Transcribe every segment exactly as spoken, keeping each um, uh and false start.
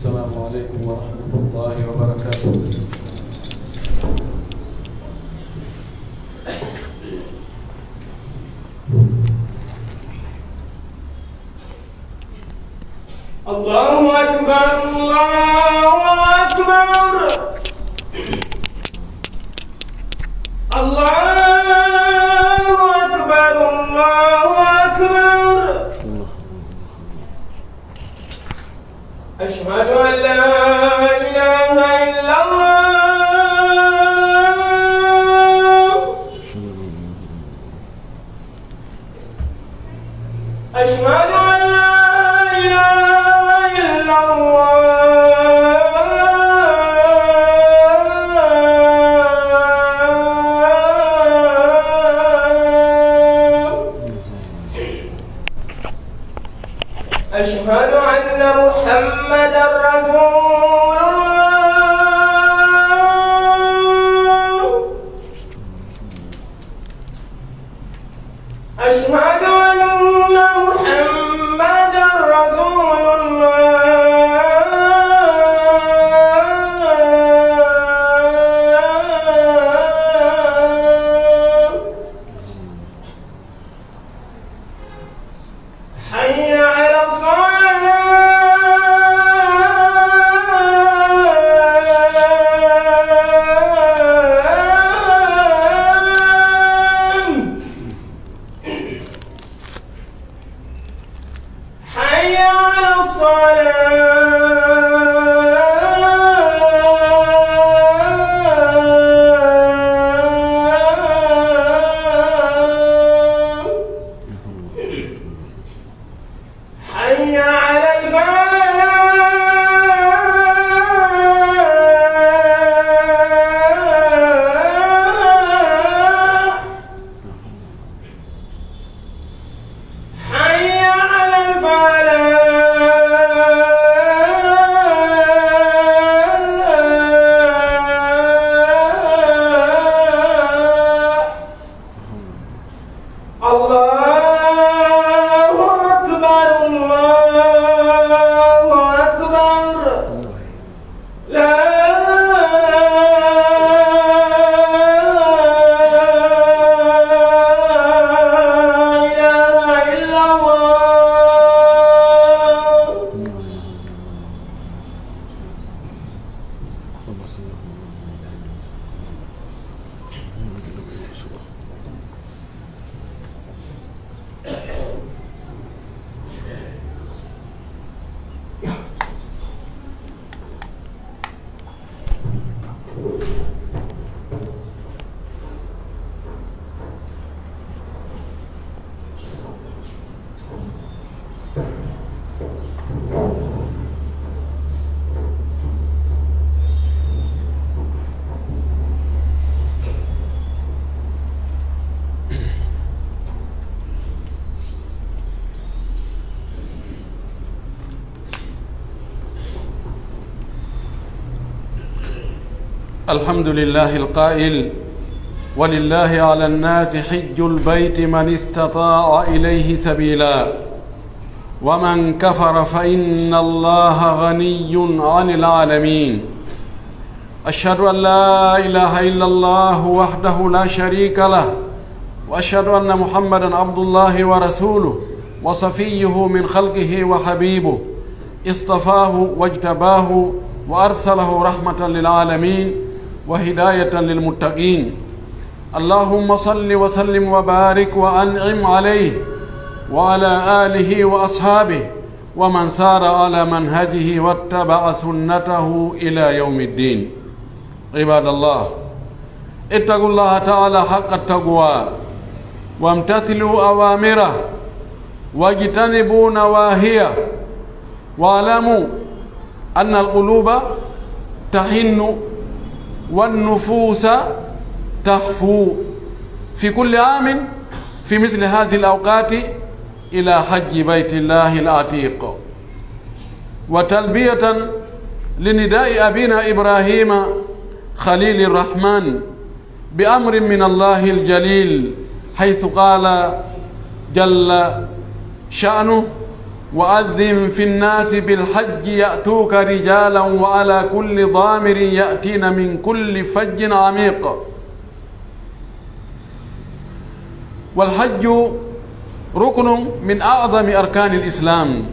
السلام عليكم ورحمة الله وبركاته. الله أكبر، الله أكبر. الله أكبر، الله أكبر. أشهد أن لا إله إلا الله. أشهد أن لا إله إلا الله. أشهد أن محمدا رسول الله. أشهد أن محمدا رسول الله. حي على الصلاة. حي على الصلاة. حي على الفلاح. حي على الفلاح. الله أكبر، الله أكبر. لا إله إلا الله. الحمد لله القائل: "ولله على الناس حج البيت من استطاع إليه سبيلا، ومن كفر فإن الله غني عن العالمين". أشهد أن لا إله إلا الله وحده لا شريك له، وأشهد أن محمدا عبد الله ورسوله وصفيه من خلقه وحبيبه، اصطفاه واجتباه وأرسله رحمة للعالمين وهداية للمتقين. اللهم صل وسلم وبارك وأنعم عليه وعلى آله وأصحابه ومن سار على منهجه واتبع سنته إلى يوم الدين. عباد الله، اتقوا الله تعالى حق التقوى وامتثلوا أوامره واجتنبوا نواهيه، واعلموا أن القلوب تحن والنفوس تهفو في كل عام في مثل هذه الأوقات إلى حج بيت الله العتيق، وتلبية لنداء أبينا إبراهيم خليل الرحمن بأمر من الله الجليل، حيث قال جل شأنه: وأذن في الناس بالحج يأتوك رجالا وعلى كل ضامر يأتين من كل فج عميق. والحج ركن من أعظم أركان الإسلام،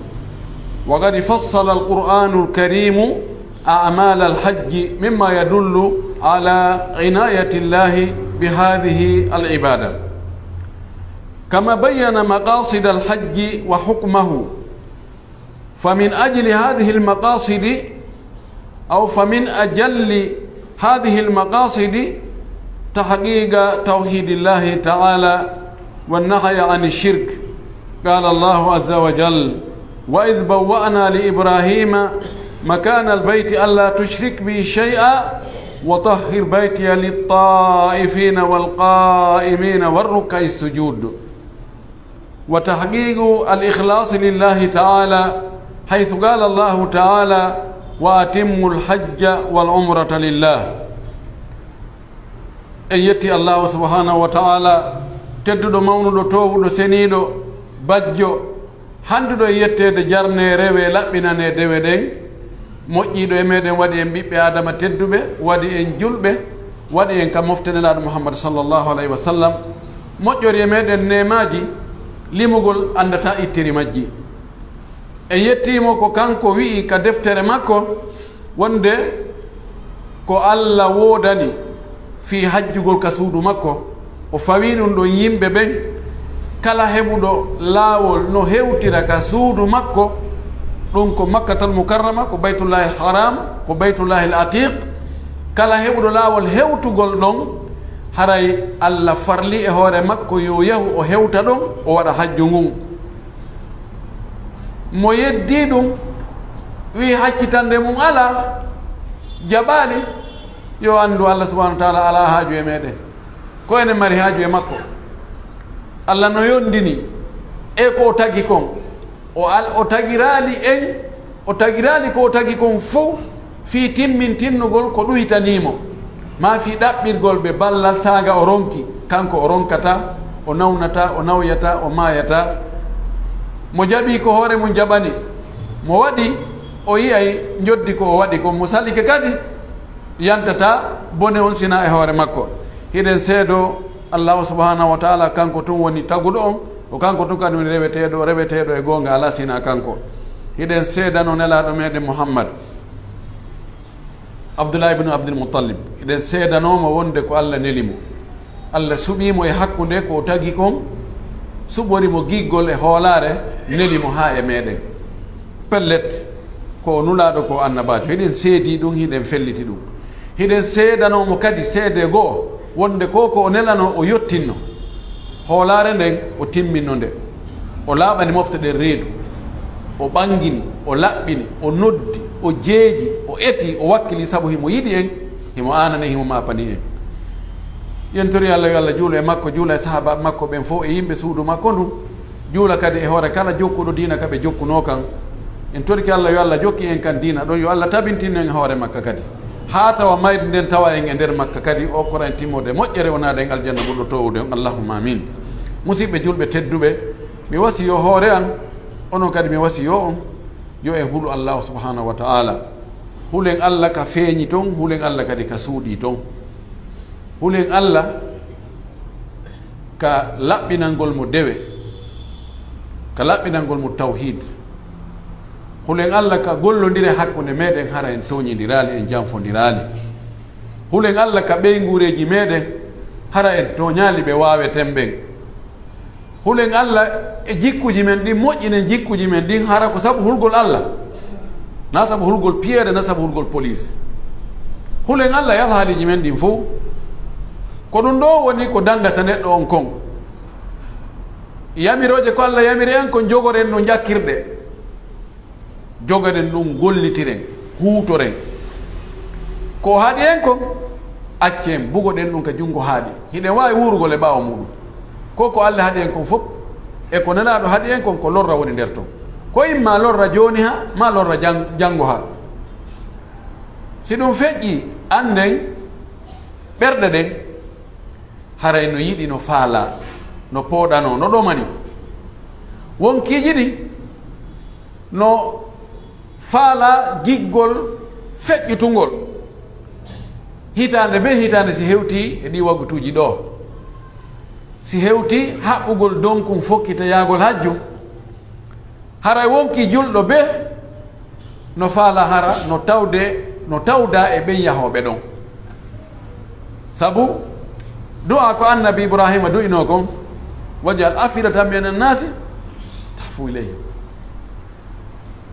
وقد فصل القرآن الكريم أعمال الحج، مما يدل على عناية الله بهذه العبادة، كما بين مقاصد الحج وحكمه. فمن أجل هذه المقاصد، أو فمن أجل هذه المقاصد تحقيق توحيد الله تعالى والنهي عن الشرك. قال الله عز وجل: وإذ بوأنا لإبراهيم مكان البيت ألا تشرك بي شيئا وطهر بيتي للطائفين والقائمين والركع السجود. وتحقيق الإخلاص لله تعالى، حيث قال الله تعالى: وأتموا الحج والعمرة لله. En yetti Allahu subhanahu wa ta'ala, tedduɗo, mawnuɗo, toowuɗo, seniiɗo, bajjo, handuɗo e yetteede, jarnee, rewee, laɓɓinanee dewe ɗen, moƴƴiiɗo e meɗen, waɗi en ɓiɓɓe Aadama tedduɓe, waɗi en julɓe, waɗi en ka mofte Nelaaɗo Muhammad sallallahu alayhi wa sallam, moƴƴori e meɗen neemaaji limugol anndata ittiri majji. En yettii mo ko kanko wi'i ka deftere makko wonde ko Alla woodani fii hajjugol ka suudu makko, o fawi ɗum ɗon yimɓe ɓen, kala heɓuɗo laawol no hewtira ka suudu makko, ɗum ko Makkatal Mukarrama, ko Baytullahil Haram, ko Baytullahil Atiq, kala heɓuɗo laawol hewtugol ɗon, haray Alla farli e hoore makko yo yahu o hewta ɗon, o waɗa hajju ngun. Mo yeddii ɗum, wi'i haccitande mum alaa, jaɓaali, yo anndu Alla subhanahu wa ta'ala alaa haaju e meɗen. Ko enen mari haaju e makko. Alla no yondini e ko o tagi kon. O al-, o tagiraali en, o tagiraali ko o tagi kon fow fii timmintinnugol ko ɗuytanii mo, maa fii ɗaɓɓirgol ɓe ballal, saaga o ronki, kanko o ronkataa, o nawnataa, o nawyataa, o maayataa. Mo jaɓii ko hoore mum jaɓani, mo waɗi, o yi'ay njoddi ko o waɗi kon, mo salike kadi, yantataa bone on sinaa e hoore makko. Hiɗen seedoo Allahu subhanahu wa ta'ala, kanko tun woni taguɗo on, ko kanko tun kadi woni reweteeɗo, reweteeɗo e goonga alaa sinaa kanko. Hiɗen seedanoo Nelaaɗo meɗen Muhammad, Abdullah ibn Abdul Muttalib, hiɗen seedanoo mo wonde ko Alla neli mo. Alla suɓii mo e hakkunde ko o tagi kon, suɓori mo giggol e hoolaare, neli mo haa e meɗen. Pellet, ko o Nulaaɗo, ko o Annabaajo. Hiɗen seedii ɗum, hiɗen felliti ɗum. Hiɗen seedanoo mo kadi seede goo, wonde ko ko o nelanoo, o yottinno. Hoolaare nden, o timminno nde. O laaɓani mofte ɗen reedu. O ɓangini, o laɓɓini, o noddi, o jeeji, o eti, o wakkili sabu himo yiɗi en, himo aanani, himo maapani en. Yen tori Alla yo Alla juulu e makko, juula e sahaaba makko ɓen fow e yimɓe suudu makko ndun. Juula kadi e hoore kala jokkuɗo diina ka ɓe jokkunoo kan. En torike Alla yo Alla jokki en kan diina ɗon, yo Alla tabintin en e hoore makka kadi. Haa tawa mayde nden tawa en e nder makka kadi, o okkora en timmoode moƴƴere, o naada en aljanna ɓurɗo toowude on. Allahumma amin. Musiɓɓe julɓe tedduɓe, mi wasiyoo hoore an, onon kadi mi wasiyoo on, yo en hulu Allahu subhanahu wa ta'ala. Hulen Alla ka feeñi ton, hulen Alla kadi ka suuɗii ton. Hulen Alla ka laɓɓinangol mo dewe, ka laɓɓinangol mo tawhiid. Hulen Alla ka gollondire hakkunde meɗen, hara en tooñindiraali, en janfondiraali. Hulen Alla ka ɓeynguureeji meɗen, hara en tooñaali ɓe waaweten ɓen. Hulen Alla e jikkuuji men ɗin, moƴƴinen jikkuuji men ɗin, hara ko sabu hulgol Alla, na sabu hulgol piyeere, na sabu hulgol poliis. Hulen Alla e alhaaliiji men ɗin fow. Ko ɗum ɗoo woni ko danndata neɗɗo on kon. Yamirooje ko Alla yamiri en kon, jogoren no jakkirɗe. Jogoɗen ɗum, gollitiren, huutoren. Ko o haɗi en kon, accen, bugoɗen ɗum ka junngo haaɗi. Hiɗen waawi wuurugol e ɓaawo muuɗum. Ko ko Alla haɗi en kon fof, e ko Nelaaɗo haɗi en kon, ko lorra woni nder ton. Ko imma lorra jooni haa, maa lorra jan-, janngo haa. Si ɗum feƴƴii, annden ɓerɗe ɗen, haray no yiɗi, no faalaa, no pooɗanoo, no ɗomani. Wonkiiji ɗi, No faalaa giggol feƴƴutungol hitaande bee hitaande, si hewtii e ɗii waggutuuji ɗoo, si hewtii haɓɓugol donkun fokkita yaagol hajju, haray wonkii julɗo bee no faalaa hara no tawde, no tawdaa e ɓen yahooɓe ɗon. Sabu du'aa ko Annabi Ibraahiima du'inoo kon, "Waj'al af'idatan mina nnaasi tahwi ilayhim."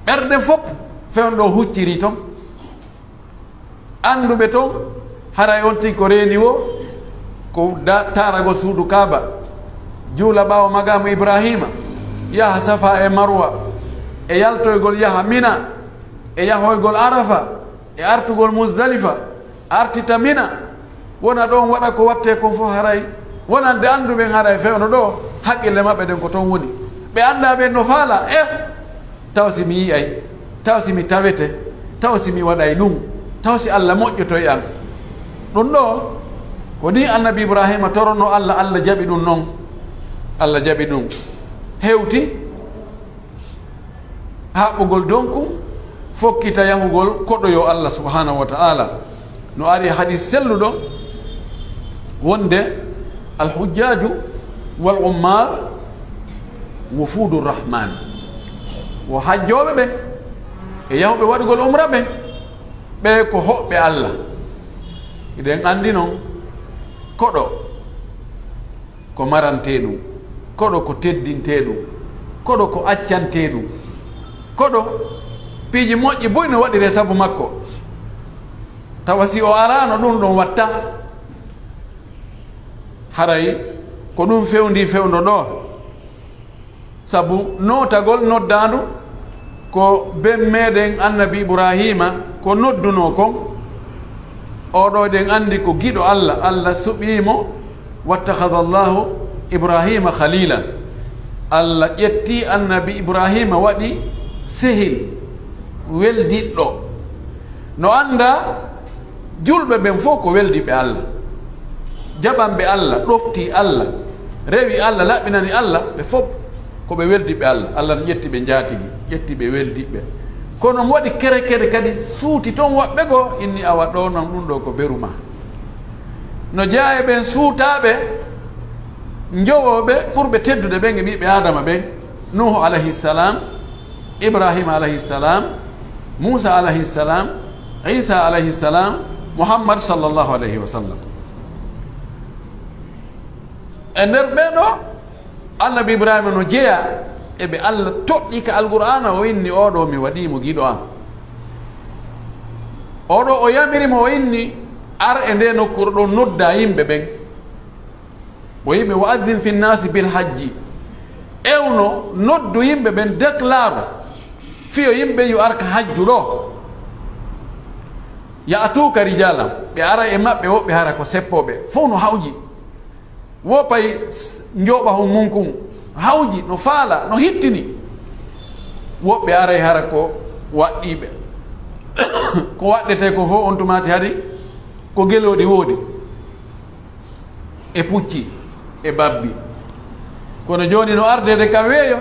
Ɓerɗe fof fewndo hucciri ton. Annduɓe ton, haray on tigi ko reeni woo, ko da-, taaragol suudu Kaaba, juula ɓaawo maqaamu Ibraahiima, yaha Safa e Marwa, e yaltoygol yaha Mina, e yahoygol Arafa, e artugol Muzdalifa, artita Mina, wona ɗon waɗa ko wattee kon fof haray. Wonande annduɓe ɓen haray fewndo ɗoo, haqqille maɓɓe ɗen ko ton woni. Ɓe anndaa ɓen no faalaa, eh, taw si mi yi'ay, taw si mi tawete, taw si mi waɗay ɗun, taw si Alla moƴƴotoy an. Ɗun ɗoo, ko nii Annabi Ibraahiima toronoo Alla, Alla jaɓi ɗun non. Alla jaɓi ɗun. Hewti haɓɓugol donkun fokkita yahugol koɗoyoo Alla subhaanahu wa ta'aala. No ari e hadiis selluɗo wonde, "Al-hujjaaju wal-ummaar wufuudu rahmaan." Wo hajjooɓe ɓen e yahuɓe waɗugol umra ɓen, ɓe ko hoɓɓe Alla. Hiɗen anndi non koɗo ko marantee ɗun, koɗo ko teddintee ɗun, koɗo ko accantee ɗun, koɗo piiji moƴƴi buy no waɗiree sabu makko. Tawa si o araano ɗun ɗon watta, haray ko ɗun fewndii fewndo ɗoo. Sabu nootagol noddaandu ko ben meɗen Annabi Ibraahiima ko noddunoo kon, oo ɗoo eɗen anndi ko giɗo Alla, Alla suɓii mo, "Wattakhadha Allahu Ibraahiima khaliila." Alla ƴetti Annabi Ibraahiima waɗi sehil, weldiɗɗo. No anndaa julɓe ɓen fof ko weldiɓɓe Alla, jaɓanɓe Alla, ɗoftii Alla, rewi Alla, laɓɓinani Alla, ɓe fof ko ɓe weldiɓɓe Alla. Alla no ƴetti ɓe njaatigi, ƴetti ɓe weldiɓɓe. Kono mo waɗi kere kere kadi suuti ton woɓɓe goo, inni awa ɗoo non ɗun ɗoo ko beru maa. No jeyaa e ɓen suutaaɓe njowooɓe ɓurɓe teddude ɓen e ɓiɓɓe Aadama ɓen, Nuuhu alayhi salam, Ibraahiima alayhi salam, Muusa alayhi salam, Iisa alayhi salam, Muhammad sallallahu alayhi wa sallam. E nder ɓee ɗoo, Annabi Ibraahiima no jeyaa e ɓe Alla toɗɗi ka Alqur'aana, o inni, "Oo ɗoo mi waɗii mo giɗo am." Oo ɗoo o yamiri mo, o inni, "Ar e ndee nokkuure ɗoo, noddaa yimɓe ɓen." O yimɓe, "Wa azzin fi nnaasi bil hajji." Ewno, noddu yimɓe ɓen, déclare, fiyo yimɓe yo ar ka hajju ɗoo. "Ya'tuuka rijaalan." Ɓe ara e maɓɓe, woɓɓe hara ko seppooɓe, fof no hawji. Wo pay s-, njooɓahun mun kun hawji, no faala, no hittini. Woɓɓe aray hara ko waɗɗiiɓe. Ko waɗɗetee ko fof on tumaati hari ko gelooɗi woodi. E pucci, e babbi. Kono jooni no ardeede ka weeyo,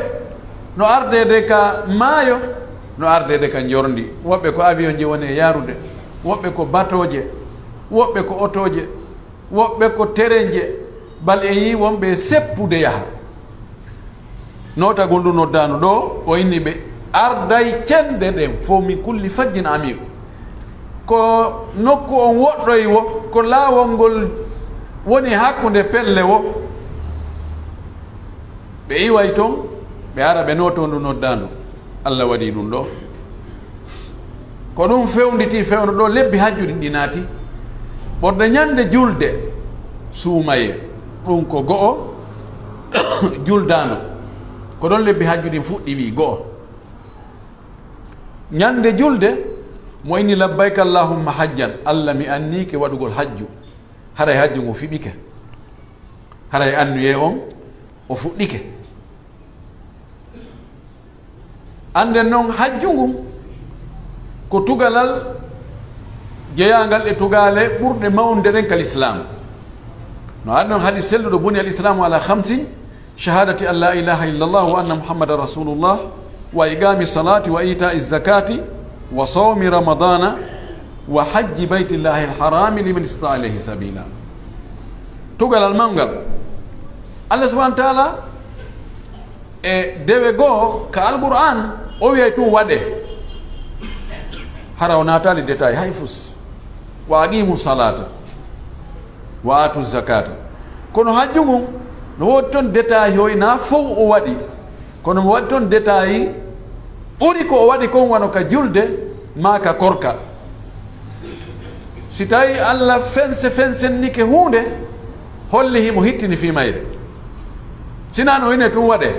no ardeede ka maayo, no ardeede ka njorndi. Woɓɓe ko avion ji woni e yaarude, woɓɓe ko batooje, woɓɓe ko otooje, woɓɓe ko terenje, bal en yii wonɓe e seppude yaha. Nootagol ndu noddaandu ɗoo, o inni ɓe arday cenɗe ɗen fof, "min kulli fajjin amiiq." Ko nokku on woɗɗoyi wo, ko laawol ngol woni hakkunde pelle wo. Ɓe iway ton, ɓe ara ɓe nootoo ndu noddaandu. Alla waɗii ɗun ɗoo. Ko ɗun fewnditi fewndo ɗoo, lebbi hajju ɗin ɗi naati. Ɓorde ñande julde suumayee, ɗun ko go'o juldaano. Ko ɗon lebbi hajju ɗin fuɗɗi, wii go'o. Ñande julde, mo inni, "Labbayka Allahumma hajjan." Alla, mi anniike waɗugol hajju. Haray hajju ngun fiɓike. Haray anniyee on o fuɗɗike. Annden non, hajju ngun ko tugalal jeyaangal e tugaale ɓurɗe mawnude ɗen ka lislaam. No ari non hadiis selluɗo, "Buniya al-islaamu ala khamsin, shahaadati an laa ilaaha illa Allah wa anna Muhammadan rasuulullah, وإقام الصلاة وإيتاء الزكاة وصوم رمضان وحج بيت الله الحرام لمن استطاع إليه سبيلا. Tugalal mawngal. Allah subhanahu wa ta'ala e dewe goo ka Alqur'an, o wi'ay tun waɗe. Hara o naataali détail hay fus. Wa aqimu salata wa atu zakata. Kono hajju ngun, no woodi ton détail hoy na fow o waɗi. Kono mo waɗi ton détail ɓuri ko o waɗi kon, wano ka julde maa ka korka. Si tawi Allah fense fensennike huunde, holli himo hittini fii mayre. Sinaa no ine tun waɗe,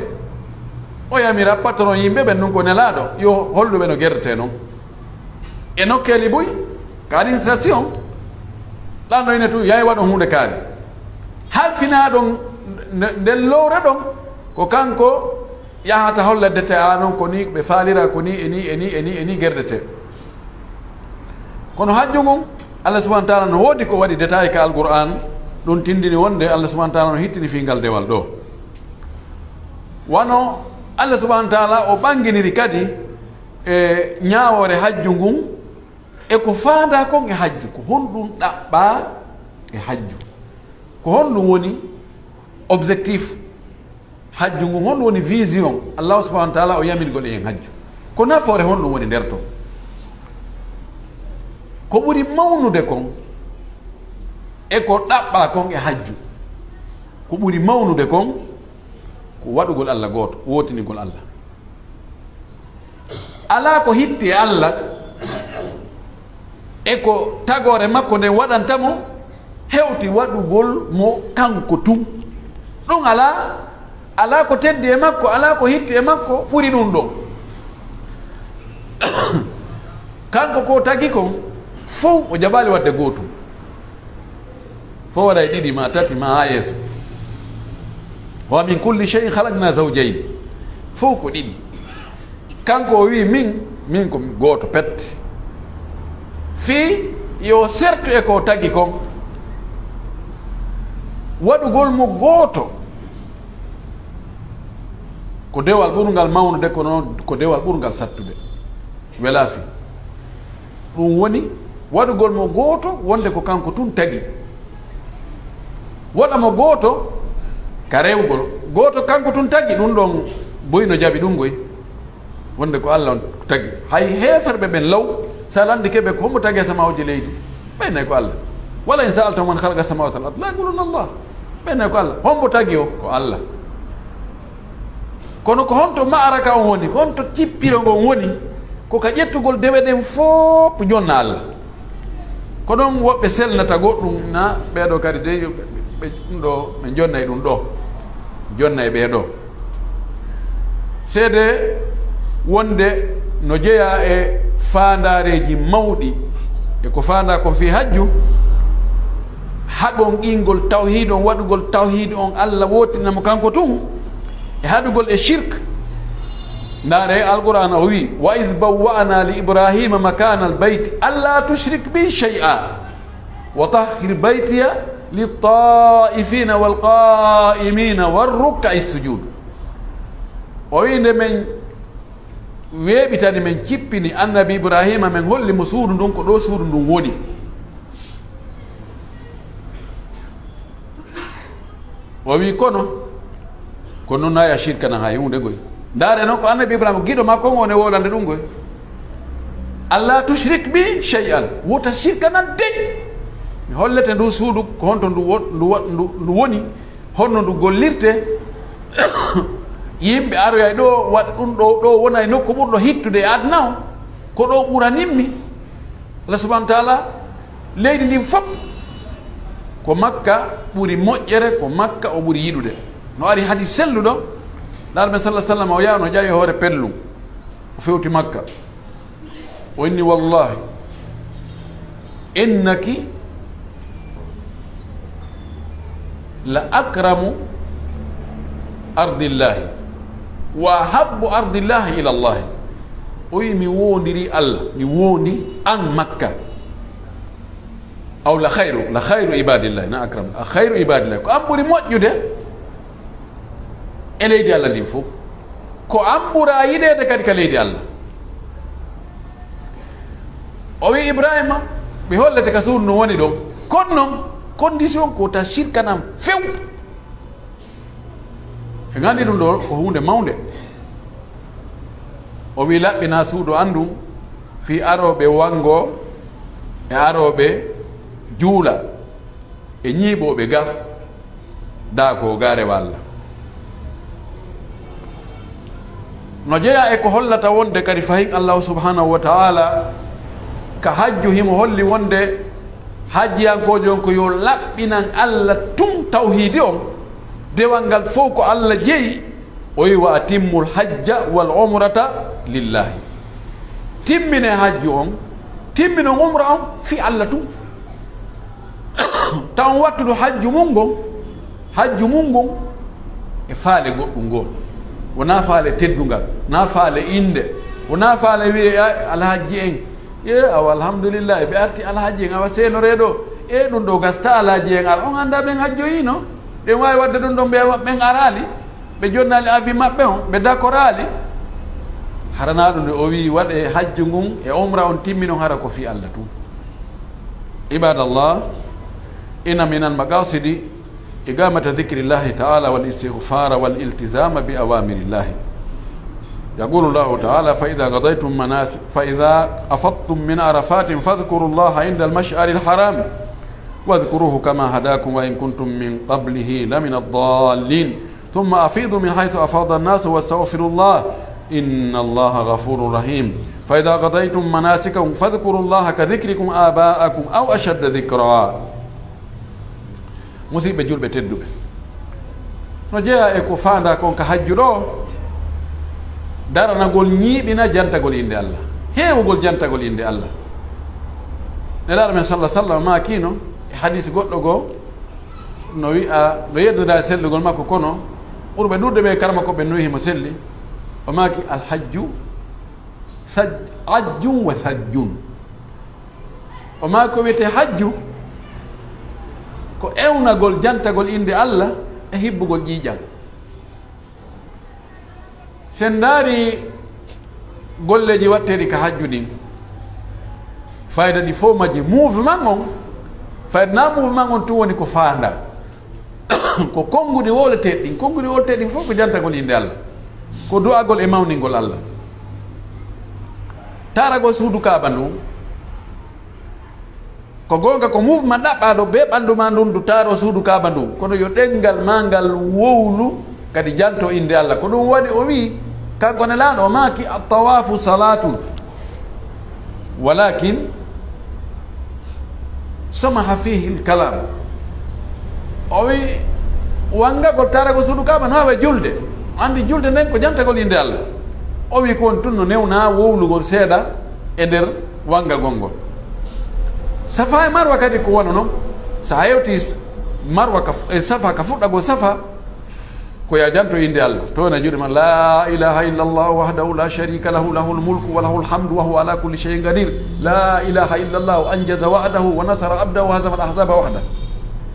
o yamira patron yimɓe ɓen ɗun ko nelaaɗo, yo holluɓe no gerdetee non. E nokkeeli buy, ka administration, ɗan no ine tun yaay waɗo huunde kaari. Halfinaa ɗon, nde-, nden lowre ɗon, ko kanko yahata holla dete a non ko ni ɓe faalira, ko ni e ni e ni e ni e ni gerdete. Kono hajju ngun, Allah subhanahu wa ta'ala no woodi ko waɗi détail ka Alqur'an, ɗun tindini wonde Allah subhanahu wa ta'ala no hittini fii ngal dewal ɗoo. Wano Allah subhanahu wa ta'ala o ɓanginiri kadi e ñaawoore hajju ngun, e ko faandaa kon e hajju, ko honɗun ɗaɓɓaa e hajju? Ko honɗun woni objectif hajju ngun? Honɗun woni vision Allah subhanahu wa ta'ala o yamirgol en hajju? Ko nafoore honɗun woni nder ton? Ko ɓuri mawnude kon e ko ɗaɓɓaa kon e hajju, ko ɓuri mawnude kon ko waɗugol Allah gooto, wootinigol Allah. Alaa ko hitti e Allah e ko tagoore makko nden waɗanta mo hewti waɗugol mo kanko tun. Ɗun alaa, alaa ko teddi e makko, alaa ko hitti e makko ɓuri ɗun ɗon. Kanko ko tagi kon fow o jaɓaali waɗde gootum. Fow waɗay ɗiɗi maa tati maa haa yeeso. Wa min kulli shay'in khalaqna zawjayn. Fow ko ɗiɗi. Kanko o wi'i min, min ko gooto pet. Fii yo sertu e ko tagi kon. Waɗugol mo gooto ko dewal ɓurngal mawnude, kono ko dewal ɓurngal sattude. Welaa fii. Ɗun woni waɗugol mo gooto wonde ko kanko tun tagi. Waɗa mo gooto ka rewugol. Gooto kanko tun tagi, ɗun ɗon buy no jaɓi ɗun goy. Wonde ko Allah on tagi. Hay heeferɓe ɓen law, si a landike ɓe ko hombo tagi asamaaji leydi? Ɓen nay ko Allah. Wala in sa'altahum man khalaqa samawati wal ard la yaquluna Allah. Ɓen nay ko Allah. Hombo tagi o? Ko Allah. Kono ko honto ma'araka on woni? Ko honto cippiro ngon woni? Ko ka ƴettugol dewe ɗen fof jonna Allah. Ko ɗon woɓɓe selnata goɗɗum, na ɓeeɗo kadi dey, ɓe, ɓe, ɗum ɗo, ɓe jonnay ɗum ɗo, jonnay ɓee ɗo. Seede wonde no jeyaa e faandaareeji mawɗi, e ko faandaa ko fii hajju, haɗon qingol tawhiid on, waɗugol tawhiid on Allah wootina mo kanko tun, e haɗugol e shirk. Ndaare Alqur'aana o wi'i, "Wa idh bawwa'na li Ibrahima makana al-bayti alla tushrik bi shay'a wa tahhir baytiya lit-ta'ifina wal-qa'imina war-rukka'i sujud." O wi'i, nde men weeɓitani, men cippini Annabi Ibrahima, men holli mo suudu ndun, ko ɗo suudu ndun woni. O wi kono, ko noon haya shirkanan hay huunde goy. Ndaare noon ko Annabi Ibrahima, giɗo makko on, woni wolande ɗum goy. "Alla tushrik bi shay'an." Wota shirkanan dey. Mi hollete ndu suudu, ko honto ndu wo-, ndu wo-, ndu, ndu woni, honno ndu gollirte. Yimɓe aroyay ɗo, waɗa ɗum ɗo, ɗo wona e nokku ɓurɗo hittude e aduna o. Ko ɗo ɓuranimmi. Allah subhanahu wa ta'ala, leydi ndin fof ko Makka ɓuri moƴƴere, ko Makka o ɓuri yiɗude. No ari hadis selluɗo, Nulaaɗo men sallallahu alaihi wasallam o yaano ƴawi hoore pellum, o fewti Makka. O inni, "Wallahi, innaki la akramu ardillahi wa ahabbu ardillahi ila Allah." O wi, "Mi wondiri Allah, mi wondi an Makka." Aw la khayru, la khayru ibadillahi, na akram, a khayru ibadillahi. Ko an ɓuri moƴƴude e leydi Allah ndin fof. Ko an ɓuraa yiɗeede kadi ka leydi Allah. O wi Ibrahima, mi hollete ka suudu no woni ɗon. Kono non, condition ko ta shirkanan few. En anndi ɗum ɗo ko huunde mawnde. O wi laɓɓinaa suudu an ndun fii arooɓe wanngo e arooɓe juula. E ñiiɓooɓe ga, daa ko ga rewa Allah. No jeyaa e ko hollata wonde kadi fahin Allahu subhanahu wa ta'ala ka hajju himo holli wonde hajjiyankoojo on ko yo laɓɓinan Allah tun tawhiidi on, dewal ngal fow ko Allah jeyi, o wi wa atimmul hajja wal umrata lillahi. Timmine hajju on, timminon umra on fii Allah tun. Taw on wattudu hajju mun ngon, hajju mun ngon e faale goɗɗum ngol. Wonaa faale teddungal, naa faale innde, wonaa faale wi'e, "Ay, alhaji en, e awa alhamdulillahi, ɓe arti alhaji en, awa seenoree ɗo, e ɗum ɗo gasta alhaji en, ar on annda ɓen hajjoyino, ɓen waawi waɗde ɗum ɗon, ɓe ɓen araali, ɓe jonnaali avi maɓɓe on, ɓe dakoraali." Hara naa ɗum de o wi'i waɗe hajju ngun e umra on timminon hara ko fii Allah tun. عباد الله، إن من المقاصد إقامة ذكر الله تعالى والاستغفار والالتزام بأوامر الله. يقول الله تعالى: "فإذا قضيتم مناسك، فإذا أفضتم من عرفات فاذكروا الله عند المشعر الحرام واذكروه كما هداكم وإن كنتم من قبله لمن الضالين." ثم أفيضوا من حيث أفاض الناس واستغفروا الله إن الله غفور رحيم. فإذا قضيتم مناسككم فاذكروا الله كذكركم آباءكم أو أشد ذكرا. Musiɓɓe julɓe tedduɓe, no jeyaa e ko faandaa kon ka hajju ɗo, daranagol ñiiɓina jantagol innde Allah, heewugol jantagol innde Allah. Nelaaɗo men sallallahu alaihi wasallam maakiino e hadiisi goɗɗo goo, no wi'a, no yeddondiraa e sellugol makko, kono ɓurɓe ɗuuɗude ɓe karama ko ɓe no wi'i himo selli. O maaki, "Alhajju saj-, ajjun wa sajjun." O maaki, ko wi'etee hajju, ko ewnagol jantagol innde Allah e hibbugol ƴiiƴan. Si en ndaari golleeji watteeɗi ka hajju ɗin, fayda ɗi fow majji, mouvement on, fayda naa mouvement on tun woni ko faandaa. Ko konnguɗi wowleteeɗi ɗin, konnguɗi wowleteeɗi ɗin fow ko jantagol innde Allah, ko du'agol e mawningol Allah. Taaragol suudu Kaaba ndun, ko goonga, ko mouvement ɗaɓɓaaɗo bee ɓanndu maa ndun du taaroo suudu Kaaba ndun, kono yo ɗemngal maa ngal wowlu kadi jantoo innde Allah. Ko ɗum waɗi o wi'i, kanko Nelaaɗo, o maaki, "At-tawaafu salaatun, walaakin samaha fiihi l-kalaam." O wi'i, wanngagol, taaragol suudu Kaaba no waawi julde. Anndi julde nden ko jantagol innde Allah. O wi'i ko woni tun no newnaa wowlugol seeɗa e nder wanngagol ngol. Safa e Marwa kadi ko wano non. So a hewtii Marwa ka, e Safa, ka fuɗɗagol Safa, ko yo a janto innde Allah. To wona juuɗe maa, "La ilaha illa Allah wahdahu la sharika lahu, lahul mulku wa lahul hamdu wa huwa ala kulli shay'in qadir. La ilaha illa Allah anjaza wa'dahu wa nasara abdahu wa hazama al-ahzaba wahda."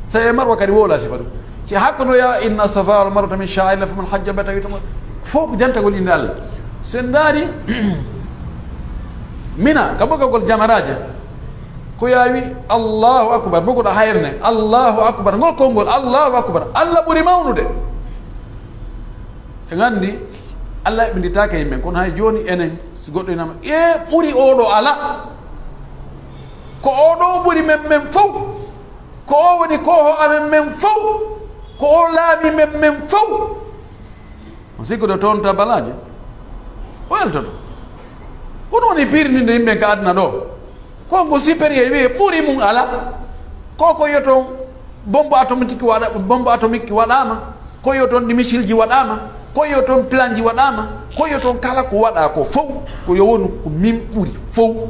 So e Marwa kadi wowla sifa ɗum. Si hakkunde ya, "Inna safa wal marwata min sha'airillah faman hajja bayta aw i'tamara." Fow ko jantagol innde Allah. So en ndaari Mina, ka bogagol jamaraaje, ko yaawi, "Allahu akbar," bogoɗo hayre nden, "Allahu akbar," ngol konngol, "Allahu akbar," Allah ɓuri mawnude. En anndi, Allah eɓɓinditaake yimɓe, kono hay jooni enen, si goɗɗo inama, "E ɓuri oɗo ala." Ko oɗo ɓuri men men fow. Ko o woni kooho amen men fow. Ko o laami men men fow. On sikkude o toonta balaaje? O yaltoto. Ko ɗum woni piirninde yimɓe ka aduna ɗo. Ko ngu supérieur wiye ɓuri mum ala. Ko ko yo toon bombe atomique waɗa, bombe atomique waɗaama. Ko yo toon ɗi missile ji waɗaama. Ko yo toon plan ji waɗaama. Ko yo toon kala ko waɗa ko fow. Ko yo wonu ko min ɓuri fow.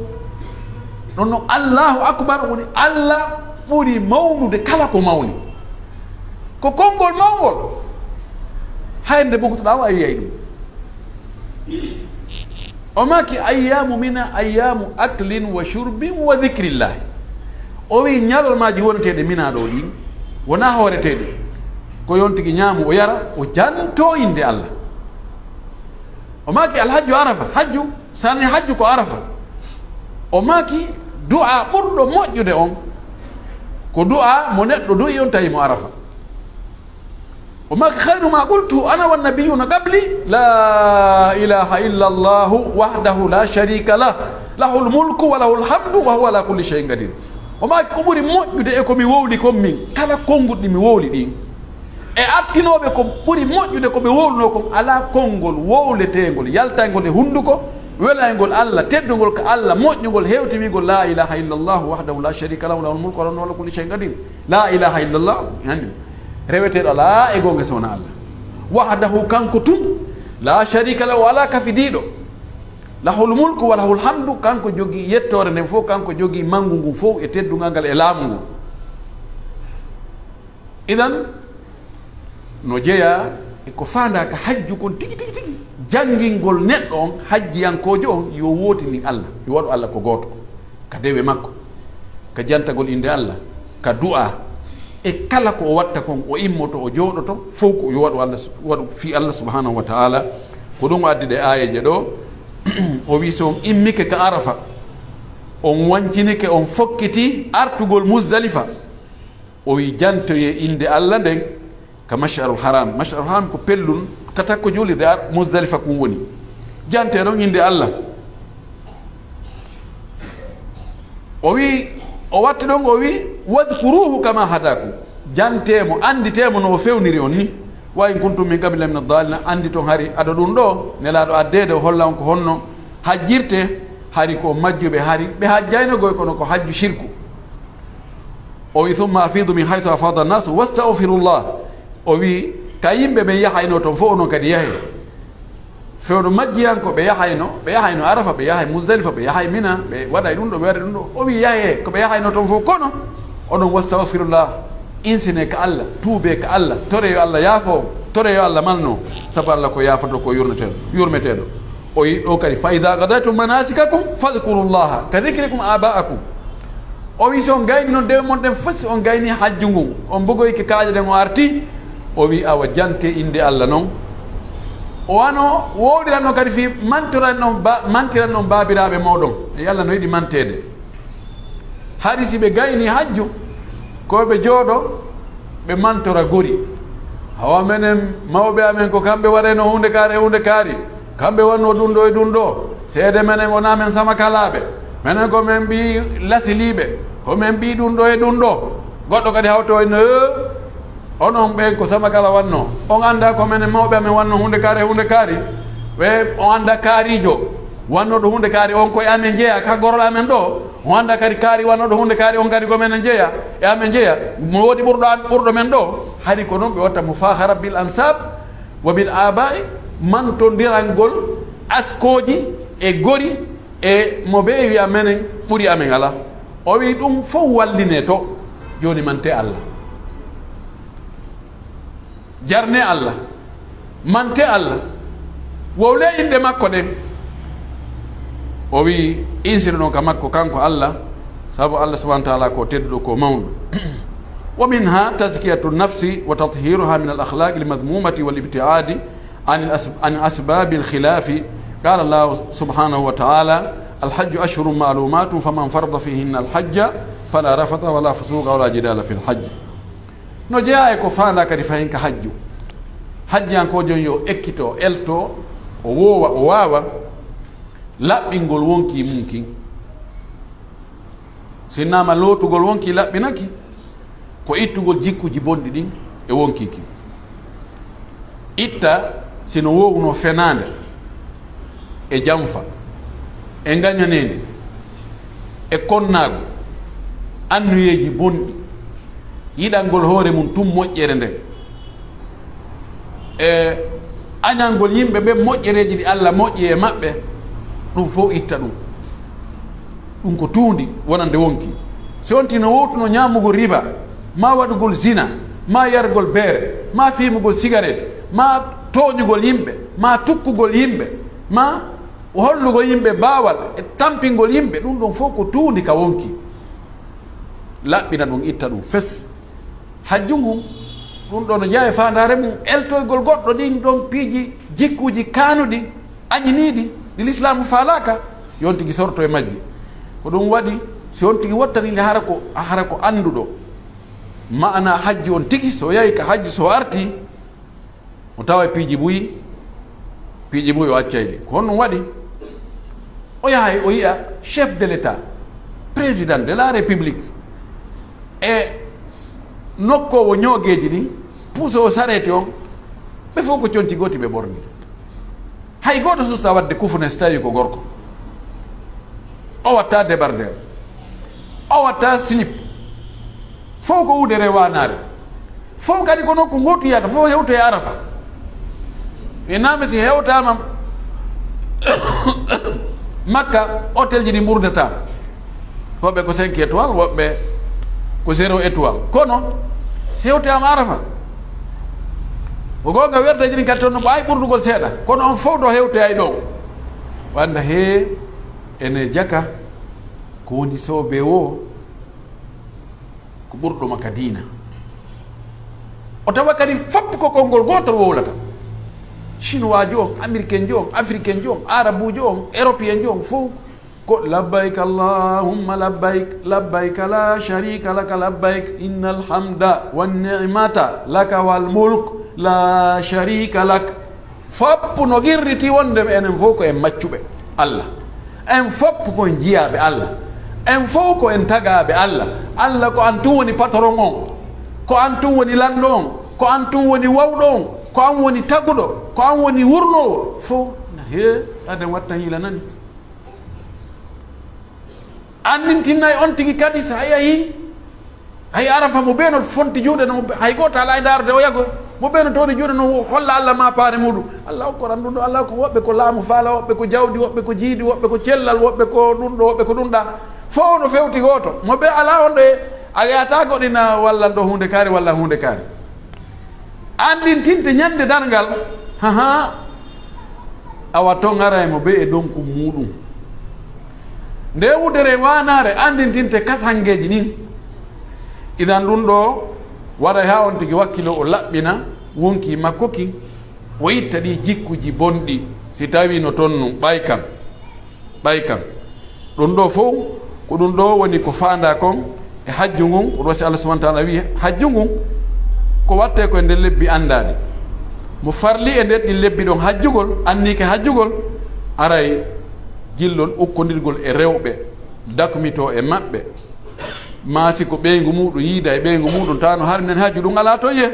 Ɗon no Allahu Akbar woni Allah ɓuri mawnude kala ko mawni. Ko konngol mawngol. Hay nde bukutoɗaa o, a yiyay ɗum. O maaki, "Ayyaamu mina ayyaamu aklin wa shurbin wa dhikrillahi." O wi'i, "Ñalormaaji woneteeɗe Mina ɗo ɗin, wonaa hooreteeɗe. Ko yo on tigi ñaamu, o yara, o janto innde Allah." O maaki, "Alhajju Arafa, hajju, sani hajju ko Arafa." O maaki, "Du'a ɓurɗo moƴƴude on, ko du'a mo neɗɗo du'i on tawi mo Arafa." O maaki, "Khayru ma qultu ana wan nabiyuna qabli, la ilaha illa Allahu wahdahu la sharika lah, lahul mulku wa lahul hamdu wa huwa ala kulli shay'in qadir." O maaki, "Ko ɓuri moƴƴude e ko mi wowli kon min, kala konnguɗi mi wowli ɗin." E artinooɓe ko ɓuri moƴƴude ko ɓe wowlunoo kon, alaa konngol wowleteengol, yaltayngol e hunnduko, welayngol Allah, teddungol ka Allah, moƴƴungol, hewtiwingol, "La ilaha illallah wahdahu la sharika lahu, lahul mulku wa huwa ala kulli shay'in qadir." La ilaha illallah, hani, reweteeɗo alaa e goonga so wonaa Allah. Wahdahu, kanko tun, la sharika lahu, o alaa kafidiiɗo. Lahul mulku wa lahul hamdu, kanko jogii yettoore nden fof, kanko jogii manngu ngun fof e teddungal ngal e laamu ngun. Idan, no jeyaa e ko faandaa ka hajju kon tigi, tigi, tigi. Janngingol neɗɗo on, hajjiyankoojo on, yo wootinin Allah, yo waɗu Allah ko gooto, ka dewe makko, ka jantagol innde Allah, ka du'a, e kala ko o watta kon, o immoto, o jooɗoto, fof ko yo waɗu Allah su-, waɗu fii Allah subhanahu wa ta'ala. Ko ɗum o addi ɗe aayeeje ɗo. O wi, so on immike ka Arafa, on wancinike, on fokkiti artugol Muzdalifa. O wi, jantoyee innde Allah nden ka Mash'arul Haram. Mash'arul Haram ko pellun ka takko juulirde Ar-, Muzdalifa kun woni. Jantee ɗon innde Allah. O wi, o watti ɗon, o wi, "Wadhkuruhu kama hadakum." Jantee mo, annditee mo no o fewniri on ni. "Wa in kuntum min qabli min ad-dallin." Anndito hari ado ɗum ɗo, Nelaaɗo addeede o holla on ko honno hajjirte, hari ko majjuɓe, hari ɓe hajjayno goy kono ko hajju shirku. O wi, "Thumma afidu min haythu afada an-nas wastaghfirullah." O wi, ka yimɓe ɓen yahayno ton fof, onon kadi yahee. Fewndo majjiyankooɓe yahayno, ɓe yahayno Arafa, ɓe yahay Muzdalifa, ɓe yahay Mina, ɓe waɗay ɗum ɗo, ɓe waɗay ɗum ɗo. O wi, "Yahee ko ɓe yahayno ton fof, kono onon wastaghfirullah, insine ka Allah, tuubee ka Allah, toree yo Allah yaafo, toree yo Allah malno, sabu Allah ko yaafoto, ko yurmeteeɗo, yurmeteeɗo." O wi ɗo kadi, "Fa idha qadaytum manasikakum fadhkurullaha ka dhikrikum aba'akum." O wi, "Si on gayni non dewe mon ɗen fof, si on gayni hajju ngun, on mbogoyike kaaƴe ɗen, o arti." O wi, "Awa jante innde Allah non." O wano wowliran non kadi fii mantoran non ba-, mantiran non baabiraaɓe mooɗon. E Allah no yiɗi manteede. Hari si ɓe gayni hajju, ko ɓe jooɗo, ɓe mantora gori. Hawa menen mawɓe amen ko kamɓe waɗayno huunde kaari e huunde kaari. Kamɓe wannoo ɗum ɗo e ɗum ɗo. Seede menen wonaa men samakalaaɓe. Menen ko men mbii lasiliiɓe. Ko men mbii ɗum ɗo e ɗum ɗo. Goɗɗo kadi hawto e no, "Onon ɓen ko samakala wannoo. On anndaa ko menen mawɓe amen wannoo huunde kaari e huunde kaari. Ɓe on anndaa kaariijo wannooɗo huunde kaari on ko e amen jeyaa, ka gorol amen ɗo. On anndaa kadi kaari wannooɗo huunde kaari on kadi ko menen jeyaa, e amen jeyaa. Mo woodi ɓurɗo am, ɓurɗo men ɗo." Hari ko non ɓe watta mufakhara bil ansab wa bil aba'i, mantondirangol askooji e gori, e mo ɓe wi'a menen ɓuri amen alaa. O wi ɗum fof walline to. Jooni mante Allah. Jarne Allah. Mante Allah. Wowle innde makko ɗen. O wi, insire ɗon ka makko kanko Allah, sabu Allah subhanahu wa ta'ala ko tedduɗo, ko mawɗo. Wa minha tazkiyatu nafsi wa tathiruha min al-akhlaq al-madhmumati wal ibti'adi an al-as-, an asbab al-khilaf. Qala Allah subhanahu wa ta'ala, "Al-hajju ashhurun ma'lumatun faman farada fihinna al-hajja fala rafatha wala fusuqa wala jidala fil hajj." No jeyaa e ko faandaa kadi fahin ka hajju. Hajjiyankoojo on yo ekkito, elto, o woowa, o waawa laɓɓingol wonkii mun kin. Sinnaama lootugol wonkii laɓɓinaki, ko ittugol jikkuuji bonɗi ɗin e wonkii kin. Itta si no woowunoo fenaande, e janfa, e ngañaneende, e konnaagu, annuyeeji bonɗi, yiɗangol hoore mum tun moƴƴere nden, e añangol yimɓe ɓen moƴƴereeji ɗi Alla moƴƴi e maɓɓe, ɗum fof itta ɗum. Ɗum ko tuundi wonande wonkii. Si wontii no wowtuno ñaamugol riba, maa waɗugol zina, maa yargol beere, maa fiimugol sigaret, maa tooñugol yimɓe, maa tukkugol yimɓe, maa hollugol yimɓe baawal e tampingol yimɓe, ɗum ɗon fof ko tuundi ka wonkii. Laɓɓina ɗum, itta ɗum fes. Hajju ngun, ɗum ɗon no jeyaa e faandaare mum, eltoygol goɗɗo ɗin ɗon piiji, jikkuuji kaanuɗi, añiniiɗi, ɗi lislaamu faalaaka, yo on tigi sorto e majji. Ko ɗum waɗi, si on tigi wottani nde hara ko, hara ko annduɗo maana hajji on tigi, so yahi ka hajji, so arti, o tawa e piiji buy, piiji buy o accay ɗi. Ko honɗum waɗi? O yahay, o yi'a chef de l'État, président de la République, e nokkoowo ñoogeeji ɗin, puusoowo sareeti on, ɓe fof ko conci gooti ɓe ɓorni. Hay gooto susta waɗde kufune so tawi ko gorko. O watta débardeur. O watta slip. Fof ko uudere waanaare. Fof kadi ko nokku ngootu yahata, fof hewtoya Arafa. E naame si hewtaama Makka, hôtel ji ɗi ɓurdata. Woɓɓe ko cinq étoiles, woɓɓe ko zéro étoile. Kono si hewtaama Arafa, ko goonga werdeeji ɗin kadi toon no ɓaawi ɓurdugol seeɗa. Kono on fof ɗo hewtoya e ɗo. Wanda he ene jaka ko woni soobee o, ko ɓurɗo ma ka diina. O tawa kadi fof ko konngol gootol wowlata. Chinois jo on, américain jo on, africain jo on, arabu jo on, européen jo on, fof ko labbayk allahumma labbayk, labbayk la sharika laka labbayk, innal hamda wan ni'mata laka wal mulk la sharika lak. Fof no qirriti wonde enen fof ko en maccuɓe Allah. En fof ko en jiyaaɓe Allah. En fof ko en tagaaɓe Allah. Allah, ko an tun woni patron on. Ko an tun woni lanɗo on. Ko an tun woni wawɗo on. Ko an woni taguɗo. Ko an woni wurnoowo. Fof na he aden watta hiila nani. Anndintinnay on tigi kadi, so a yahii, hay Arafa, mo bee no fonti juuɗe, no mo be-, hay gooto alaa e ndaarude o yago, mo bee no towni juuɗe, no holla Allah maapaare muɗum. Allah okkoran ɗum ɗo, Allah ko woɓɓe ko laamu faala, woɓɓe ko jawdi, woɓɓe ko jiidi, woɓɓe ko cellal, woɓɓe ko ɗum ɗo, woɓɓe ko ɗum ɗa. Fof no fewti gooto. Mo bee alaa on ɗo e, a yaata goɗɗina walla ɗo huunde kaari, walla huunde kaari. Anndintinte ñande darngal, haha, awa ton ara e mo bee e donku muɗum. Nde wudere waanaare anndintinte kasangeeji ɗin. Idan ɗum ɗo waɗay haa on tigi wakkilo o laɓɓina wonkii makko kin, o itta ɗi jikkuji bonɗi, si tawii no ton nun, ɓay kan. Ɓay kan. Ɗum ɗo fow, ko ɗum ɗo woni ko faandaa kon e hajju ngun, ko ɗo si Allah subhanahu wa ta'ala wi'i hajju ngun, ko wattee ko e nder lebbi anndaaɗi. Mo farli e nder ɗin lebbi ɗon hajjugol, anniike hajjugol, aray jillol ukkondirgol e rewɓe, dakmitoo e maɓɓe. Maa si ko ɓeyngu muuɗum yiida e ɓeyngu muuɗum, tawa no hari nen hajju ɗum alaa to yi'e.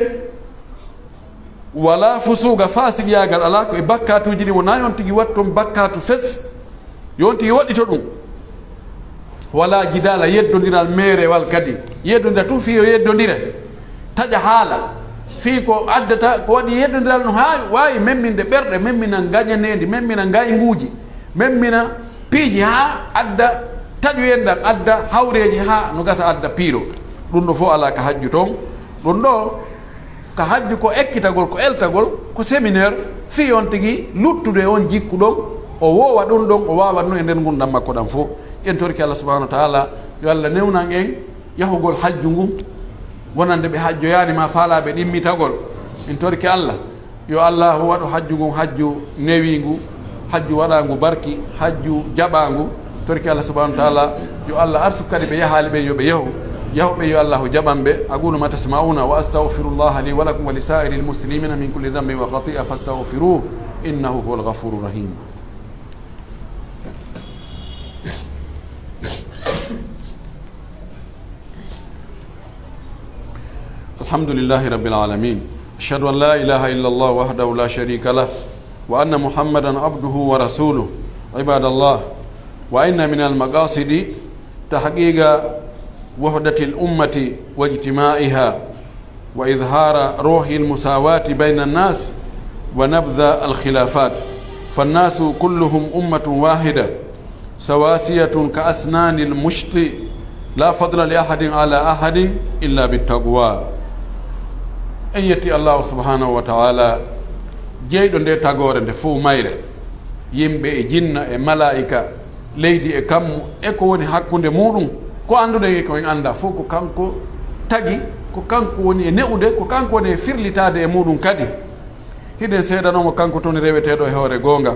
Wala fusuuga, faasiqiyaagal alaa ko e bakkaatuuji ɗi wonaa on tigi watton bakkaatu fes, yo on tigi waɗɗito ɗum. Wala jidaala, yeddondiral meerewal kadi, yeddondira tun fii yo yeddondire, taƴa haala fii ko addata, ko waɗi yeddondiral no haa waawi memminde ɓerɗe, memmina ngañaneendi, memmina ngaynguuji, memmina piiji haa adda taƴoyendal, adda hawreeji haa no gasa adda piiro. Ɗum ɗo fof alaa ka hajju toon. Ɗum ɗo ka hajju ko ekkitagol, ko eltagol, ko séminaire fii on tigi luttude e on jikku ɗon, o woowa ɗum ɗon, o waawa ɗum e nder ngurndan makko ɗan fof. En torki Allah subhanahu wa ta'ala yo Allah newnan en yahugol hajju ngun, wonande ɓe hajjoyaani maa faalaaɓe ɗimmitagol. En torki Allah yo Allahu waɗu hajju ngun hajju newiingu, hajju waɗaangu barki, hajju jaɓaangu. Torki Allah subhanahu wa ta'ala yo Allah arsuku kadi ɓe yahaali ɓen yo ɓe yahu. Yahuɓe yo Allahu jaɓan ɓe. أقول ما تسمعون وأستغفر الله لي ولكم ولسائر المسلمين من كل ذنب وخطيئة فاستغفروه إنه هو الغفور الرحيم. الحمد لله رب العالمين. أشهد أن لا إله إلا الله وحده لا شريك له، وأن محمدا عبده ورسوله. عباد الله، وإن من المقاصد تحقيق وحدة الأمة واجتماعها، وإظهار روح المساواة بين الناس، ونبذ الخلافات، فالناس كلهم أمة واحدة، سواسية كأسنان المشط، لا فضل لأحد على أحد إلا بالتقوى. En yetti Allahu subhanahu wa ta'ala, jeyɗo nde tagoore nde fow mayre, yimɓe e jinna e malaa'ika, leydi e kammu, e ko woni hakkunde muɗum, ko annduɗen e ko en anndaa fow, ko kanko tagi, ko kanko woni e ne'ude, ko kanko woni e firlitaade e muɗum kadi. Hiɗen seedanoo mo kanko tun reweteeɗo e hoore goonga.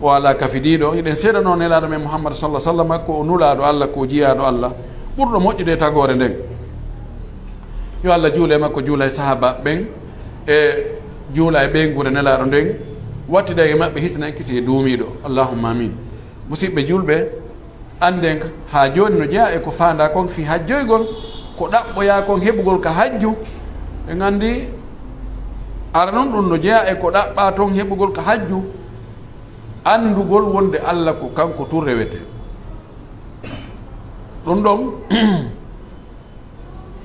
O alaa kafidiiɗo. Hiɗen seedanoo Nelaaɗo men Muhammad sallallahu alaihi wasallam ko o Nulaaɗo Allah, ko o jiyaaɗo Allah, ɓurɗo moƴƴude e tagoore nden. Yo Allah juule e makko, juula e sahaaba ɓen, e juula e ɓeynguure Nelaaɗo nden, wattida e maɓɓe, hisna en kisi e duumiiɗo. Allahumma amin. Musidɓe julɓe, annden haa jooni no jeyaa e ko faandaa kon fii hajjoygol, ko ɗaɓɓoyaa kon heɓugol ka hajju. En anndi ara non ɗum no jeyaa e ko ɗaɓɓaa ton heɓugol ka hajju, anndugol wonde Allah ko kanko tun rewetee. Ɗum ɗon,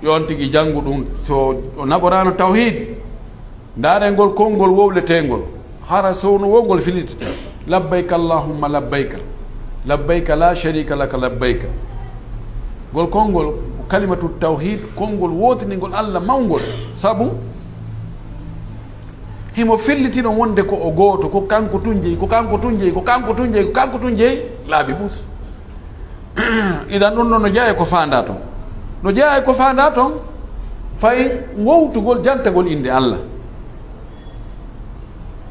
yo on tigi janngu ɗum. So o naɓoraano tawhiid, ndaaren ngol konngol wowleteengol, hara so no wowngol filitata, "Labbayka Allahumma labbayka, labbayka la sharika laka labbayka." Ngol konngol ko kalimatu tawhiid, konngol wootiningol Allah mawngol, sabu himo fillitino wonde ko o gooto, ko kanko tun jeyi, ko kanko tun jeyi, ko kanko tun jeyi, ko kanko tun jeyi, laabi ɓus. Idan ɗum ɗon no jeyaa e ko faandaa ton. No jeyaa e ko faandaa ton, fay wowtugol jantagol innde Allah.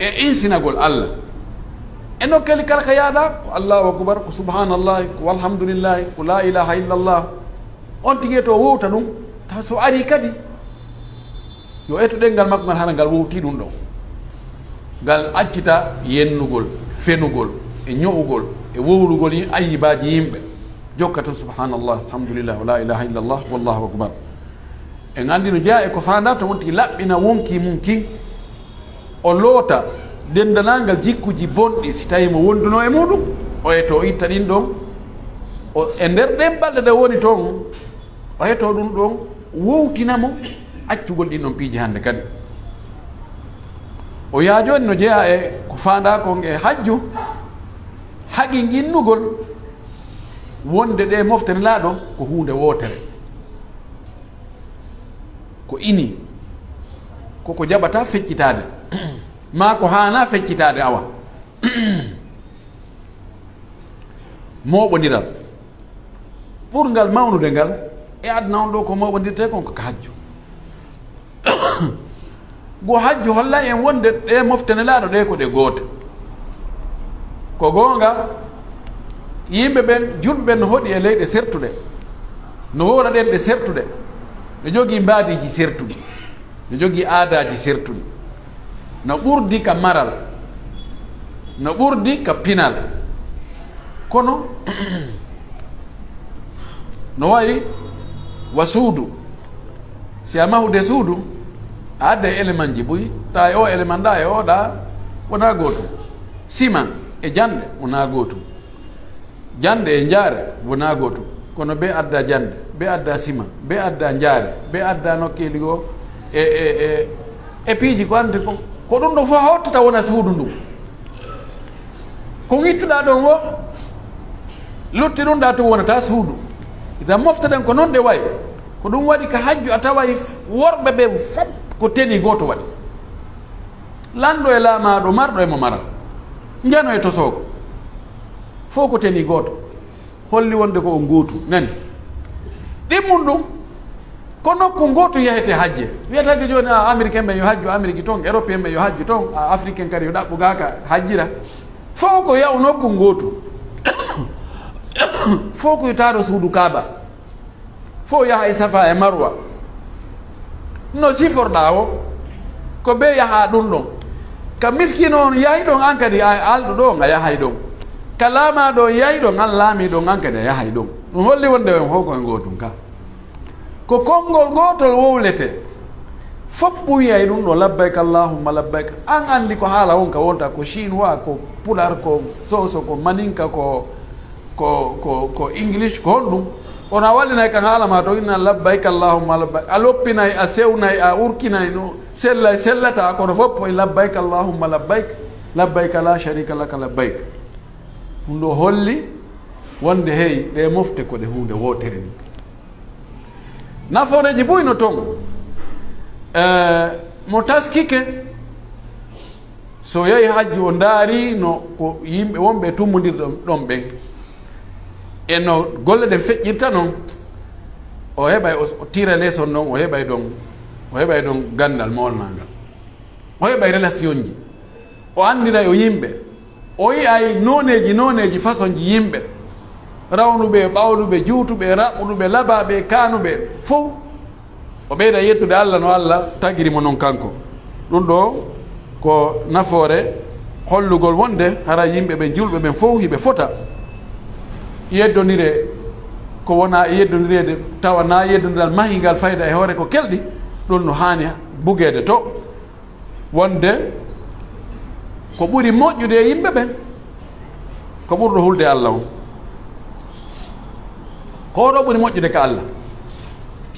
E insinagol Allah. E nokkeeli kala ka yaaɗaa, ko Allahu akbar, ko subhanallahi, ko walhamdulillahi, ko la ilaha illallah. On tigi e to wowta ɗum, taw so arii kadi, yo eto ɗenngal makko ngal, hara ngal wowtii ɗum ɗon. Ngal accita yennugol, fenugol, e ño'ugol, e wowlugol yi-, ayyibaaji yimɓe. Jokka tan, "Subhanallah, alhamdulillah, wa la ilaha illallah, wallahu akbar." En anndi no jeyaa e ko faandaa to wonti laɓɓina wonkii mum kin. O loota denndanangal jikkuji bonɗi, si tawii mo wondunoo e muɗum, o eto itta ɗin ɗon. O, e nder ɗen balɗe ɗe woni ton, o heto ɗum ɗon wowtina mo accugol ɗin ɗon piiji hannde kadi. O yaa jooni no jeyaa e ko faandaa kon e hajju, haqiqinnugol wonde ɗe mofte Nelaaɗo ko huunde wootere. Ko ini, koko jaɓata feccitaade, maa ko haanaa feccitaade awa. Mooɓondiral ɓurngal mawnude ngal e aduna on ɗo ko mooɓondirtee kon ko ka hajju. Go hajju holla en wonde ɗe mofte Nelaaɗo ɗe ko ɗe goote. Ko goonga, yimɓe ɓen, julɓe ɓen no hoɗi e leyɗe sertuɗe, no wowla ɗen ɗe sertuɗe, ɓe jogii mbaadiiji sertuɗi. No jogii aadaaji sertuɗi. No ɓurdi ka maral. No ɓurdi ka pinal. Kono, no wayi wa suudu. Si a mahude suudu, a adda e elemanji buy, ta e o eleman ɗa e o ɗa, wona gootum. Siman e jande, wona gootum. Jande e njaare wonaa gootum, kono be adda jande, be adda sima, be adda njaare, be adda nokkeeli goo e, e, e, e piiji ko anndi ko. Ko ɗum ɗo fof hottata wona suudu ndu. Ko ittuɗaa ɗon o, lutti ɗum ɗa tun wonata suudu. Idan mofteɗen ko noon ɗe wayi. Ko ɗum waɗi ka hajju a taway worɓe ɓe fof ko teni gooto waɗi. Lanɗo e laamaaɗo, marɗo e mo maraa, njano e tosoogo. Fof ko teni gooto. Holli wonde ko on gootu. Nani? Ɗimmun ɗum, ko nokku ngootu yahete hajje. Wiyata ko jooni, a, Américain ɓen yo hajju Amérique toon, Européen ɓen yo hajju toon, a, Africain kadi yo ɗaɓɓu gaa ka hajjira. Fof ko yahu nokku ngootu. Fof ko yo taaro suudu Kaaba. Fof yaha e Safa e Marwa. No siforɗaa o, ko be yaha ɗum ɗon. Ka miskino on yahi ɗon, an kadi a alɗo ɗo on a yahay ɗon. Ka laamaaɗo on yahi ɗon, an laamiiɗo on, an kadi a yahay ɗon. Ɗum holli wonde on fof ko e gootum ka. Ko konngol gootol wowlete. Foppu wiyay ɗum ɗo, "Labbayk Allahumma labbayk." An anndi ko haala on ka wonta, ko Chinois, ko Pular, ko Soso, ko Maninka, ko, ko, ko, ko English, ko honɗum? Ono a wallinay kan haala ma to inna, "Labbayk Allahumma labbayk." A loppinay, a sewnay, a urkinay, no sellay, sellata, kono foppu e, "Labbayk Allahumma labbayk, labbayk la sharika laka labbayk." Ɗum ɗo holli wonde hey, ɗe mofte ko ɗe huunde wootere ni. Nafooreeji buy no ton. Eh, mo taskike, so yehi hajju o ndaari no ko yimɓe wonɓe e tummbondirɗe ɗon ɓen, e no golle ɗen feƴƴirta non, o heɓay, o, o tira leçon non, o heɓay ɗon, o heɓay ɗon ganndal mawal maa ngal. O heɓay relationji. O anndiray o yimɓe. O yi'ay nooneeji, nooneeji, fasonji yimɓe, rawnuɓe, ɓawluɓe, juutuɓe, raɓɓuɗuɓe, laɓaaɓe, kaanuɓe, fow. O ɓeyda yettude Allah no Allah tagiri mo non kanko. Ɗum ɗo ko nafoore hollugol wonde hara yimɓe ɓen, julɓe ɓen fow hiɓe fota. Yeddondire ko wona e yeddondireede, tawa na yeddondiral mahingal fayda e hoore ko kelɗi, ɗum no haani bugeede to. Wonde ko ɓuri moƴƴude e yimɓe ɓen, ko ɓurɗo hulde Allah on. Ko oɗo ɓuri moƴƴude ka Allah.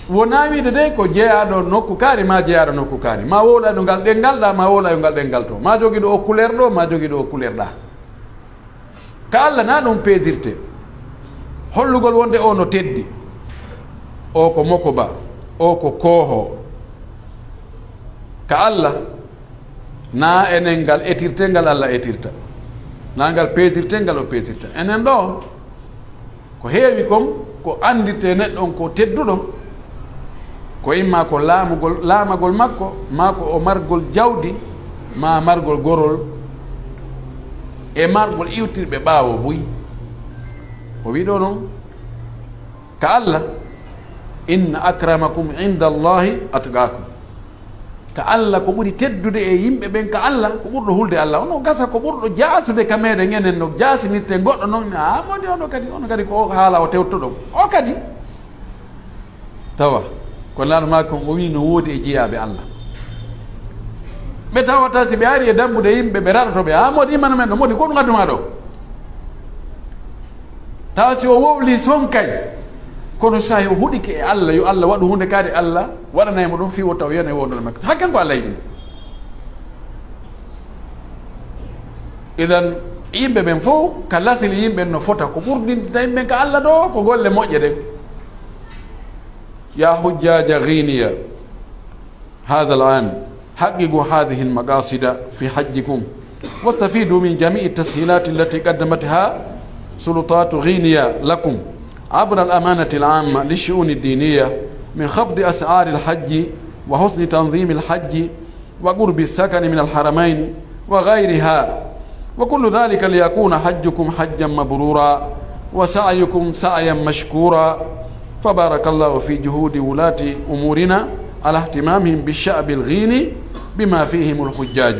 Wonaa wiide de ko jeyaaɗo nokku kaari, ma jeyaaɗo nokku kaari, ma wowlayɗo ngal ɗenngal ɗa, ma wowlayɗo ngal ɗenngal to, ma jogiiɗo o couleur ɗo, ma jogiiɗo o couleur ɗa. Ka Allah na ɗum peesirte. Hollugol wonde o no teddi, o ko mokoba, o ko kooho. Ka Allah na enen ngal etirte ngal Allah etirta, na ngal peesirte ngal o peesirta. Enen ɗo ko heewi kon ko anndirte neɗɗo on ko tedduɗo, ko imma ko laamugol, laamagol makko, maa ko o margol jawdi, maa margol gorol, e margol iwtirɓe ɓaawo buy. O wiɗo noon ka Allah, "Inna akramakum inda Allahi atqakum." Ka Allah ko ɓuri teddude e yimɓe ɓen ka Allah ko ɓurɗo hulde Allah. Ono gasa ko ɓurɗo jaasude ka meɗen enen no jaasinirte goɗɗo noon. A moni ono kadi, ono kadi ko o haala o tewtoɗo. O kadi tawa ko laano maa kon o wii no woodi e jeyaaɓe Allah. Ɓe tawata si ɓe ari e dambude yimɓe ɓe raɗoto ɓe. A modi imano men no modi ko ɗum addu maa ɗo. Tawa si o wowli son kay, kono so tawi o huɗike e Allah, yo Allah waɗu huunde kaari, Allah waɗanay mo ɗum fii o taw yone wondore makko. Hakken ko Allah yiɗi. Idan, yimɓe ɓen fof, ka lasili yimɓe no fota, ko ɓurdinta yimɓe ka Allah ɗo, ko golle moƴƴe ɗen. Ya hujjaja ghiniya. هذا العام حققوا هذه المقاصد في حجكم، واستفيدوا من جميع التسهيلات التي قدمتها سلطات غينيا لكم عبر الأمانة العامة للشؤون الدينية من خفض أسعار الحج وحسن تنظيم الحج وقرب السكن من الحرمين وغيرها، وكل ذلك ليكون حجكم حجا مبرورا وسعيكم سعيا مشكورا. فبارك الله في جهود ولاة أمورنا على اهتمامهم بالشعب الغيني بما فيهم الحجاج.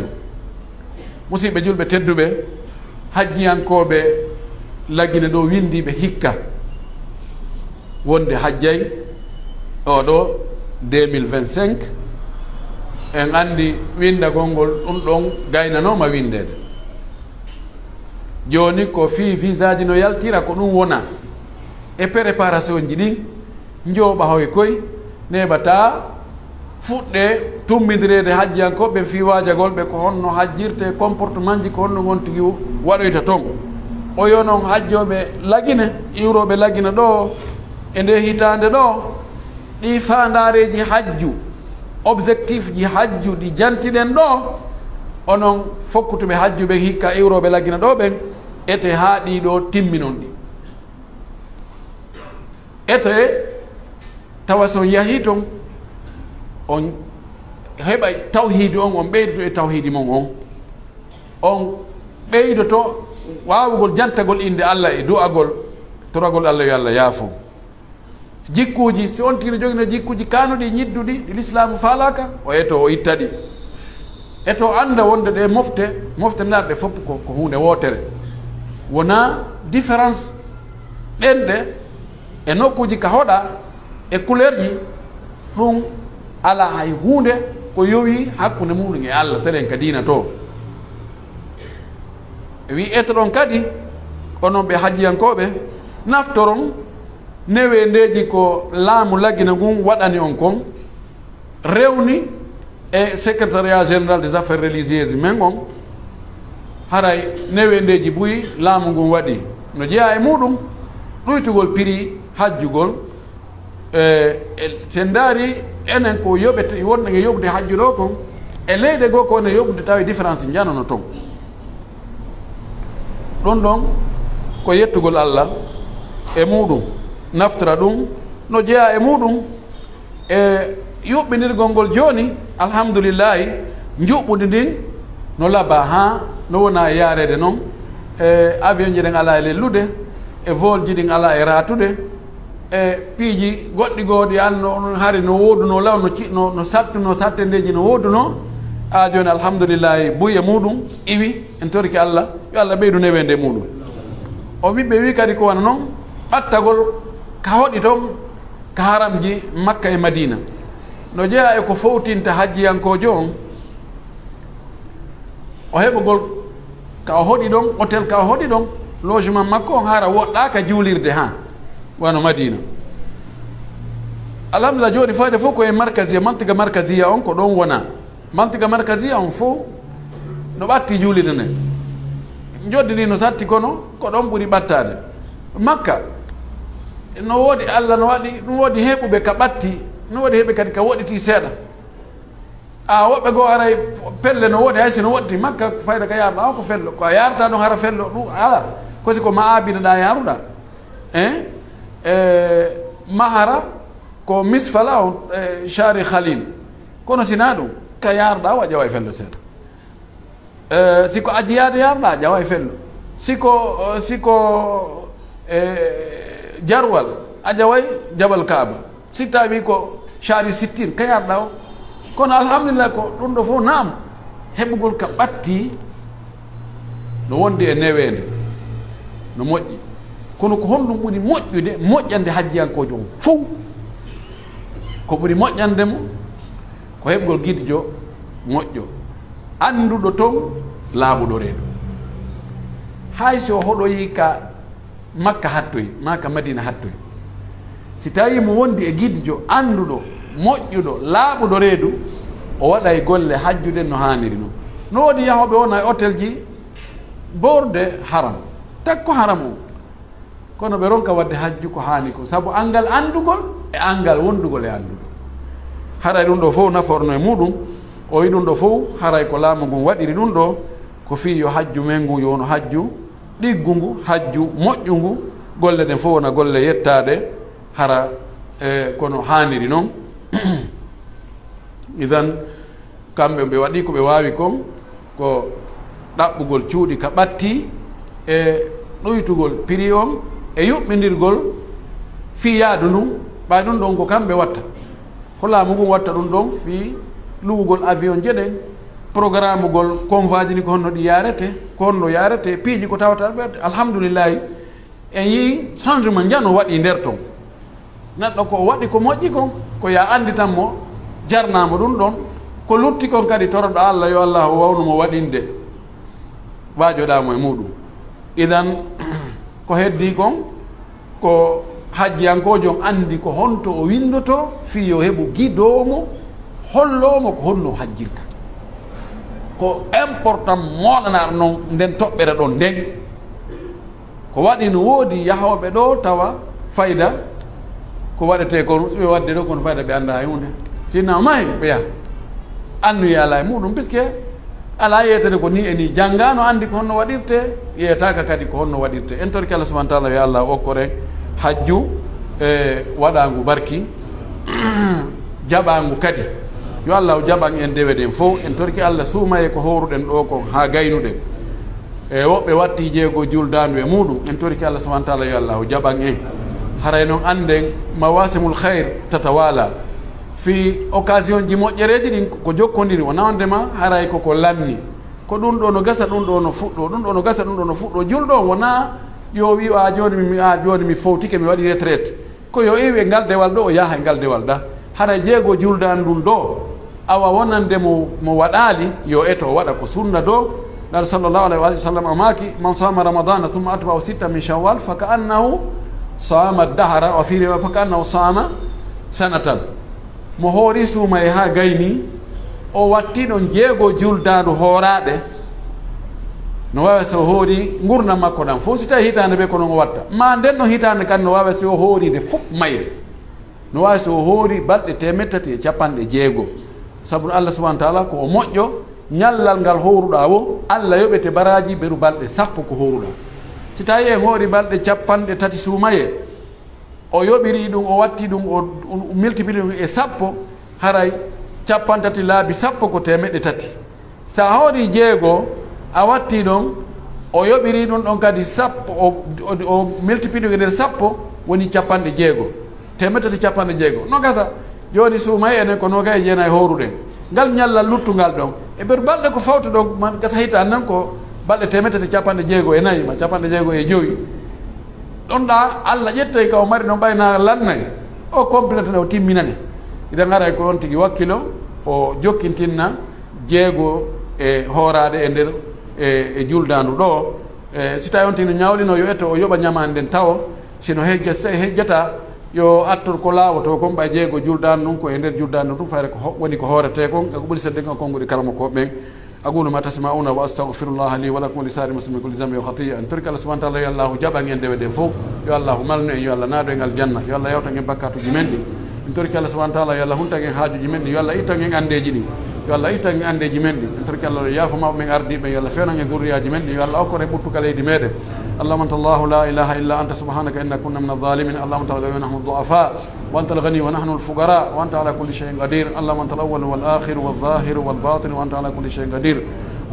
Musidɓe julɓe tedduɓe, hajjiyankooɓe Lagine ɗo winndiiɓe hikka wonde hajjay oo ɗo deux mille vingt-cinq, en anndi winndagol ngol ɗum ɗon gaynanooma winndeede. Jooni ko fii visaaji no yaltira, ko ɗum wona e préparation ji ɗin, njooɓa hoy koy, neeɓataa fuɗɗe tummbindireede hajjiyankooɓe fii waajagol ɓe ko honno hajjirte, comportement ji ko honno ngon tigi waɗoyta ton. O yo non hajjooɓe Lagine, iwrooɓe Lagine ɗo e nde hitaande ɗo, ɗi faandaareeji hajju, objectif ji hajju ɗi jantiɗen ɗo, onon fokkutuɓe hajju ɓen hikka iwrooɓe Lagine ɗo ɓen, ete haa ɗi ɗo timminon ɗi. Ete tawa so on yahii ton, on heɓa tawhiidi on, on ɓeydoto e tawhiidi mon on, on ɓeydoto waawugol jantagol innde Allah e du'agol, toragol Allah yo Allah yaafo. Jikkuuji, si on tigi no jogino jikkuuji kaanuɗi, ñidduɗi, ɗi Lislaamu faalaaka, o eto o itta ɗi. Eto annda wonde ɗe mofte, mofte ndarɗe fof ko, ko huunde wootere. Wonaa différence ɗenɗe e nokkuuji ka hoɗa e couleur ji, ɗum alaa hay huunde ko yowi hakkunde muɗum e Allah, telen ka diina to. Wi etoɗon kadi, onon ɓe hajjiyankooɓe, naftoron neweendeeji ko laamu Lagine ngun waɗani on kon, rewni e Secrétariat Général des Affaires Religieuses men on, haray neweendeeji buy laamu ngun waɗi no jeyaa e muɗum, ɗuytugol piri hajjugol, e, e, sen ndaari enen ko yoɓete, wonde nge yoɓde hajju ɗo kon, e leyɗe goo ko ene yoɓde tawi différence njanono ton. Ɗum ɗon ko yettugol Allah e muɗum, naftora ɗum no jeyaa e muɗum, e yuɓɓinirgol ngol jooni, alhamdulillahi, njuɓɓudi ndin no laba haa no wona e yaareede noon, E avion ji ɗen alaa e lellude, e vol ji ɗin alaa e raatude, e piiji goɗɗi goo ɗi anno on hari no woodunoo law, no ci-, no, no sattunoo, sattendeeji no woodunoo. A jooni, alhamdulillahi, buy e muuɗum iwi, en torike Allah, yo Allah ɓeydu neweende muuɗum. O ɓiɓɓe wi kadi ko wano non, ɓattagol ka hoɗi ton, ka haramji Makka e Madina. No jeyaa e ko fowtinta hajjiyankoojo on, o heɓugol ka o hoɗi ɗon, hôtel ka o hoɗi ɗon, logement makko on hara woɗɗaaka juulirde haa wano Madina. Alhamdulillah, jooni fayde fof ko e markaziya, mantiga markaziya on ko ɗon wona. Mantiga markaziya on fof no ɓatti juulirde nde. Njoddi ndi no satti kono ko ɗon ɓuri ɓattaade. Makka, no woodi Allah, no waɗi, no woodi heɓuɓe ka ɓatti, no woodi heɓuɓe kadi ka woɗɗiti seeɗa. A woɓɓe goo aray pelle no woodi, hay si no woɗɗi Makka, fayda ka yarɗa o ko fello. Ko a yarata ɗon hara fello ɗum ala. Ko si ko ma abida ɗa yaruɗa. Eh? Eh, mahara ko misfala on, eh, shari khalil. Kono si na ɗum, ka yarɗa o a ƴaway fello seeɗa. Eh, si ko ajiyaade yarɗa a ƴaway fello. Si ko, eh, si ko, eh, jarwal a ƴaway jabal Kaaba. Si tawi ko shari sittin ka yarɗa o. Kono alhamdulillah ko ɗum ɗo fof naam heɓugol ka ɓatti no wondi e neweende no moƴƴi. Kono ko honɗum ɓuri moƴƴude, moƴƴande hajjiyankoojo on fof? Ko ɓuri moƴƴande mo ko heɓgol gidjo moƴƴo, annduɗo ton, laaɓuɗo reedu. Hay si o hoɗoyi ka Makka hattoy, maa ka Madina hattoy. Si tawii mo wondi e gidjo annduɗo, moƴƴuɗo, laaɓuɗo reedu, o waɗay golle hajju ɗen no haaniri non. No woodi yahooɓe wona e hôtel ji boorde haram, takko haram on. Kono ɓe ronka waɗde hajju ko haani ko, sabu anngal anndugol e anngal wondugol e annduɗo. Haray ɗum ɗo fof naforno e muuɗum, o wi ɗum ɗo fof, haray ko laamu ngun waɗiri ɗum ɗo, ko fii yo hajju men ngun yo wonu hajju ɗiggu ngu, hajju moƴƴu ngu, golle ɗen fof wona golle yettaade, hara, e, kono haaniri non. Idan, kamɓe ɓe waɗi ko ɓe waawi kon, ko ɗaɓɓugol cuuɗi ka ɓatti, e ɗuytugol prix on, e yuɓɓindirgol fii yaadu ndun, ɓay ɗum ɗon ko kamɓe watta. Ko laamu ngun watta ɗum ɗon fii luwugol avion je ɗen, programme gol convoi ji ni ko honno ɗi yaarete, ko honno yaarete, piiji ko tawata ɓe, alhamdulillahi, en yii changement njano waɗi nder ton. Neɗɗo ko o waɗi ko moƴƴi kon, ko ya annditan mo, jarnaa mo ɗum ɗon, ko lutti kon kadi toroɗo Allah, yo Allah wawnu mo waɗinde, waajoɗaa mo e muuɗum. Idan, ko heddii kon, ko hajjiyankoojo on anndi ko honto o winndotoo, fii yo heɓu gidoowo mo, holloowo mo ko honno hajjirta. Ko important moolanaɗo non nden toɓɓere ɗon nden. Ko waɗi no woodi yahooɓe ɗo tawa fayda ko waɗetee kon, ɓe waɗde ɗo kono fayda ɓe anndaa e huunde. Sinno mahi ɓe yaha. Annuye alaa e muuɗum, puisque alaa yeetede ko nii e nii. Janngaano anndi ko honno waɗirtee, yeetaaka kadi ko honno waɗirtee. En torike Allah subhanahu wa taala, yo Allah okkor en hajju, e, waɗaangu barki, jaɓaangu kadi. Yo Allah jaɓan en dewe ɗen fof. En torike Allah suumaye ko hooruɗen ɗo kon haa gaynuɗen. E woɓɓe watti jeego juldaandu e muuɗum. En torike Allah subhanahu wa taala, yo Allah jaɓan en. Haray non annden mawasimul khayr tatawala. Fii occasion ji moƴƴereeji ɗin ko jokkondiri, wonaa wonde ma haray ko ko lanni. Ko ɗum ɗo no gasa, ɗum ɗo no fuɗɗo, ɗum ɗo no gasa, ɗum ɗo no fuɗɗo. Julɗo on wonaa yo o wi'u, "A jooni mi, a jooni mi fowtike, mi waɗi retraite." Ko yo iwe ngal dewal ɗo, o yaha e ngal dewal ɗa. Hara jeego juldaandu ndun ɗo, awa wonande mo, mo waɗaali, yo eto o waɗa ko sunna ɗo. Ngal sallallahu alayhi wa sallam o maaki, "Man sama ramadana thumma atba'ahu sitta min shawwal, fa ka annahu sama dahara, wa fi riwaya, fa ka annahu sama sanatan." Mo hoori suumaye haa gayni, o watti ɗon jeego juldaandu hooraaɗe, no waawi so hoori ngurndan makko ɗan fof, si tawi hitaande ɓe ko non o watta. Ma nden ɗon hitaande kan no waawi so o hooriide fof mayre. No waawi so o hoori balɗe teemeɗɗe tati e capanɗe jeego. Sabu Allah subhanahu wa taala ko o moƴƴo, ñallal ngal hooruɗaa wo, Allah yoɓete baraaji beru balɗe sappo ko hooruɗaa. Si tawi en hoori balɗe capanɗe tati suumaye, o yoɓiri ɗum, o watti ɗum, o, o multiplié ɗum e sappo, haray capanɗe tati laabi sappo ko teemeɗɗe tati. Sa hoori jeego, a watti ɗon O yoɓiri ɗum ɗon kadi sappo, o, o, o multiplié e nder sappo, woni capanɗe jeego. Temetete capanɗe jeego. No gasa. Jooni suumay enen ko noogay e jeenay hooruɗen. Ngal ñallal luttungal ɗon. E nder balɗe ko fawta ɗon, man gasa hitaan nan ko balɗe temetete capanɗe jeego e nayi, ma capanɗe jeego e jowi. Ɗon ɗa, Allah ƴettay ka o mari ɗon ɓay na lannay. O complété o timminane. Idan haray ko on tigi wakkilo, o jokkintinna jeego e hooraade e nder e, e juldaandu ɗo. E, si tawi on tigi no ñawlino, yo etto o yoɓa ñamaande nden tawo. Si no hejja, se hejjata, yo attor ko laawoto kon ɓay jeego juldaandu ndun ko e nder juldaandu ndun, fayre ko ho-, woni ko hoorete kon, e ko ɓuri sedde kon, konnguɗi karamokooɓe ɓen. أقول ما تسمعون وأستغفر الله لي ولكم ولسائر المسلمين من كل ذنب وخطيئة. En torki Allah subhanahu wa ta'ala, yo Allahu jaɓan en dewe ɗen fof. Yo Allahu malnu en, yo Allah naadu en aljanna, yo Allah yawtan en bakkatuuji men ɗi. En torki Allah subhanahu wa ta'ala, yo Allah huntan en haajuuji men ɗi, yo Allah ittan en anndeeji ɗi. Yo Allah ittan en anndeeji men ɗi. En torki Allah yo yaafo mawɓe men ardiiɓe, yo Allah fewnan en zurriyaaji men ɗi, yo Allah okkor en ɓuttuka leydi meɗen. اللهم أنت الله لا إله إلا أنت سبحانك إنا كنا من الظالمين. اللهم أنت الغني ونحن الضعفاء. وأنت الغني ونحن الفقراء، وأنت على كل شيء قدير. اللهم أنت الأول والآخر والظاهر والباطن، وأنت على كل شيء قدير.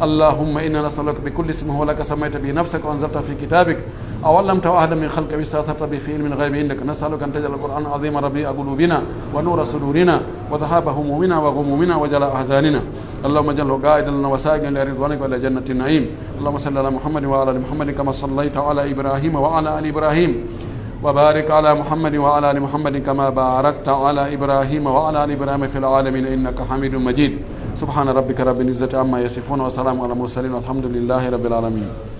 اللهم إنا نسألك بكل اسم هو لك سميت به نفسك وأنزلته في كتابك أو علمته أحدا من خلقك أو استأثرت به في علم الغيب عندك، نسألك أن تجعل القرآن العظيم ربيع قلوبنا ونور صدورنا وذهاب همومنا وغمومنا وجلاء أحزاننا. اللهم اجعله قائدا لنا وسائقا إلى رضوانك وإلى جنة النعيم. اللهم صل على محمد وعلى آل محمد كما صليت على إبراهيم وعلى آل إبراهيم وبارك على محمد وعلى آل محمد كما باركت على إبراهيم وعلى آل إبراهيم في العالمين إنك حميد مجيد. سبحان ربك رب العزة عما يصفون وسلام على المرسلين والحمد لله رب العالمين.